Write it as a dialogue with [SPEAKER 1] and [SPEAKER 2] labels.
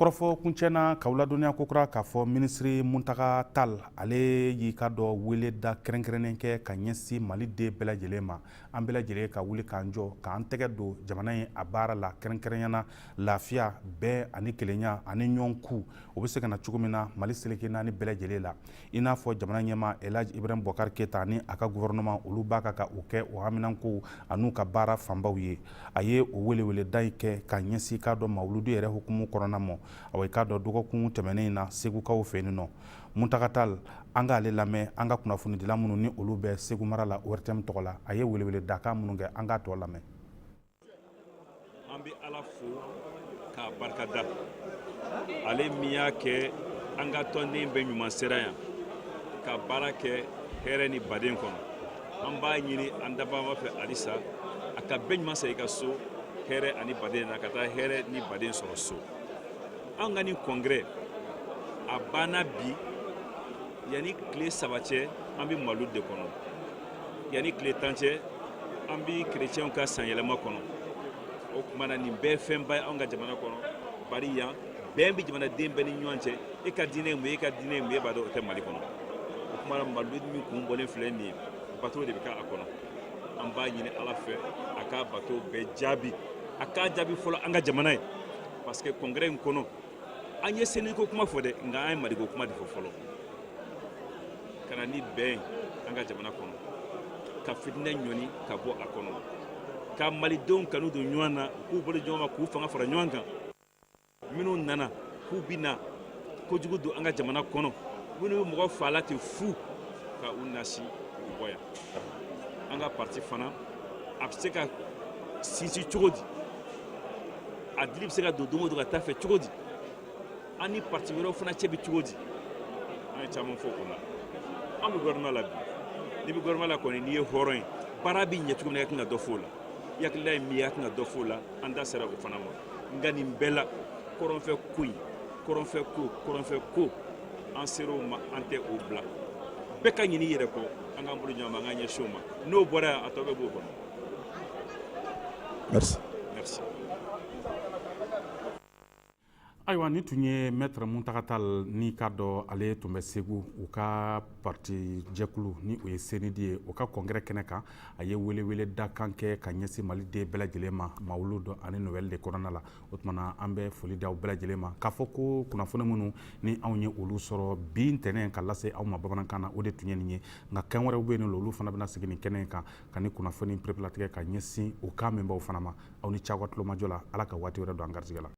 [SPEAKER 1] Kɔrɔfɔ kuncɛ na, k'aw ladɔnniya kokura k'a fɔ minisiri Muntaga Tall, ale y'i ka dɔ weleda kɛrɛnkɛrɛnnen kɛ ka ɲɛsin Mali den bɛɛ lajɛlen ma. An bɛɛ lajɛlen ka wuli k'an jɔ, k'an tɛgɛ don jamana in a baara la, kɛrɛnkɛrɛnyana lafiya, bɛn ani kelenya ani ɲɔgɔn ku, o bɛ se ka na cogo min na Mali seleke naani bɛɛ lajɛlen la. I n'a fɔ jamana ɲɛmaa Elhaji Ibrahim Boubacar Keita ni a ka gouvernement, olu b'a kan ka o kɛ o haminanko an'u ka baara fanbaw ye. A ye o weleweleda in kɛ ka ɲɛsin k'a dɔn mawuludu yɛrɛ hukumu kɔnɔna ma, awa, i k'a dɔn dɔgɔkun tɛmɛnen in na Segukaw fɛ yen nɔ. Muntaga Tall, an k'ale lamɛn. An ka kunnafonidila minnu ni olu bɛ Segu mara la ORTM tɔgɔ la, a ye weleweledakan minnu kɛ, an k'a tɔ lamɛn.
[SPEAKER 2] An bɛ Ala fo k'a barikada, ale min y'a kɛ an ka tɔnden bɛɛ ɲuman sera yan ka baara kɛ hɛrɛ ni baden kɔnɔ. An b'a ɲini an dababa fɛ halisa, a ka bɛɛ ɲuman segin ka so hɛrɛ ani baden na, ka taa hɛrɛ ni baden sɔrɔ so. An ka nin congrès a banna bi. Yanni tile 3 cɛ, an bɛ mawuludu de kɔnɔ. Yanni tile 10 cɛ, an bɛ kerecɛnw ka sanyɛlɛma kɔnɔ. O tuma na, nin bɛɛ fɛnba ye anw ka jamana kɔnɔ, bari yan bɛn bɛ jamanaden bɛɛ ni ɲɔgɔn cɛ. E ka diinɛ ye mun ye, e ka diinɛ ye mun ye, e b'a dɔn o tɛ Mali kɔnɔ. O tuma na, mawuludu min kun bɔlen filɛ nin ye, bato de bɛ kɛ a kɔnɔ. An b'a ɲini Ala fɛ, a k'a bato bɛɛ jaabi, a k'a jaabi fɔlɔ an ka jamana ye, parce que congrès in kɔnɔ, an ye CNT ko kuma fɔ dɛ, nka an ye Maliko kuma de fɔ fɔlɔ, ka na ni bɛn an ka jamana kɔnɔ, ka fitinɛ ɲɔni ka bɔ a kɔnɔ, ka malidenw kanu don ɲɔgɔn na, k'u bolo ɲɔgɔn ma, k'u fanga fara ɲɔgɔn kan. Minnu nana k'u bɛ na kojugu don an ka jamana kɔnɔ, minnu bɛ mɔgɔ fa la ten fu, ka u nasi k'u bɔ yan. An ka parti fana, a bɛ se ka sinsin cogo di? A dili bɛ se ka don don o don ka taa fɛ cogo di? An ni parti wɛrɛw fana cɛ bɛ cogo di? An ye caman fɔ o la. An bɛ gouvernement la bi. N'i bɛ gouvernement la kɔni, n'i ye hɔrɔn ye, baara bɛ ɲɛ cogo min na, i ka kan ka dɔ fɔ o la. I hakilila ye min ye, i ka kan ka dɔ fɔ o la. An da sera o fana ma. Nka nin bɛɛ la, kɔrɔnfɛ ko in, kɔrɔnfɛ ko, kɔrɔnfɛ ko, an sera o ma, an tɛ o bila. Bɛɛ ka ɲinɛ i yɛrɛ kɔ, an k'an bolo ɲɔgɔn ma, an k'an ɲɛsin o ma. N'o bɔra yan, a tɔ bɛ b'o kɔnɔ.
[SPEAKER 3] Merci.
[SPEAKER 2] Merci.
[SPEAKER 1] Ayiwa, nin tun ye Maître Muntaga Tall ni k'a dɔn ale tun bɛ Segu, u ka parti jɛkulu ni o ye CNID ye, o ka congrès kɛnɛ kan. A ye welewele dakan kɛ ka ɲɛsin Mali den bɛɛ lajɛlen ma mawuludu ani Noël de kɔnɔna la. O tuma na, an bɛ foli di aw bɛɛ lajɛlen ma k'a fɔ ko kunnafoni minnu ni anw ye olu sɔrɔ bi ntɛnɛn ka lase aw ma bamanankan na, o de tun ye nin ye. Nka kɛn wɛrɛw bɛ yen nɔ, olu fana bɛna sigi nin kɛnɛ in kan ka ni kunnafoni pereperelatigɛ ka ɲɛsin o kan min b'aw fana ma. Aw ni ce aw ka tulomajɔ la. Ala ka waati wɛrɛ don an garijɛgɛ la.